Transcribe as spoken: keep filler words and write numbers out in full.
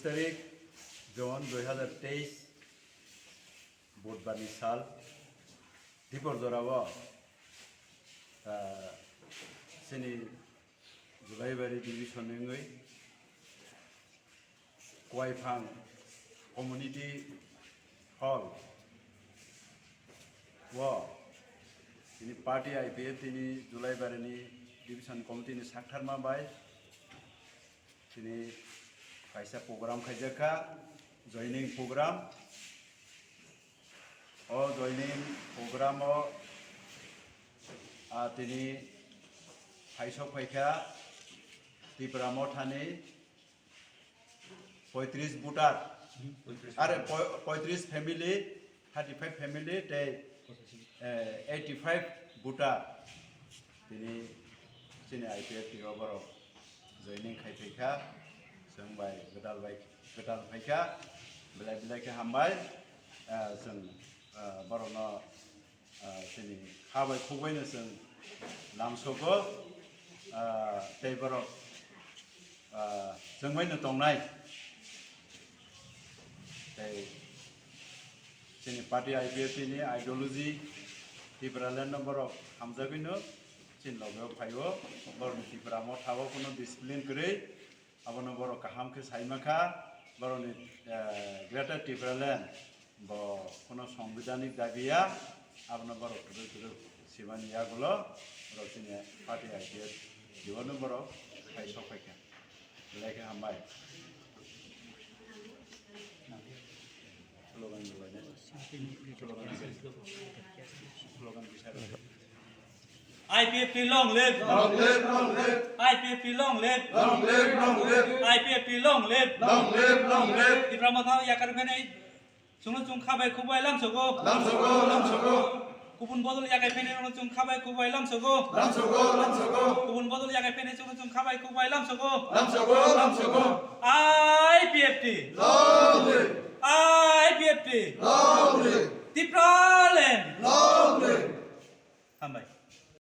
Tarik June dui hazar teis, Budhbar ni sal, Dipor jorao, ah, chini Julaibari division ni wngwi Kuaiphang Community Hall o tini party I P F T ni Julaibari ni division committee ni saktharma bai tini kaisa program khaijak kha, joining program. O joining program o, ah, tini phaisok phaikha Tipra Mothani poitris voter, are poi-, poitris family, thirty five family tei, eh, eighty five voter. Tini chini I P F T o borok joining khai phaikha, chwng bai gwdal bai, gwdal phaikha, belai belai khe hambai. Ah, chwng, ah, borokno, ah, chini kha bai khuk baino chwng lamsogo, ah, tei borok, ah, chwng baino tongnai. Tei chini party I P F T ni ideology Tipraland no borok hamjagwino chini logeo phaio. Borokni Tipra Motha o kuno discipline kwrwi, abono borok kaham khe saima kha. Borokni, eh, Greater Tipraland bo kuno sangbidhanik dabi ya, abono borok kwrwi kwrwi simani yagulo borok chini party I P F T o no borok phai sok phai kha. Belai khe hambai. Slogan, slogan. Slogan, slogan. I P F T long live! Long live, long live! I P F T long live! Long live, long live! I P F T long live! Long live, long live! Tipra Motha yakar phainai chwngno chwng kha bai khuk bai lamsogo. Lamsogo, lamsogo. Kubun bodol yakai phainai rokno chwng kha bai khuk bai lamsogo. Lamsogo, lamsogo. Kubun bodol yakai phainai chwngno chwng kha bai khuk bai lamsogo. Lamsogo, lamsogo. I P F T. Long live. I P F T. Long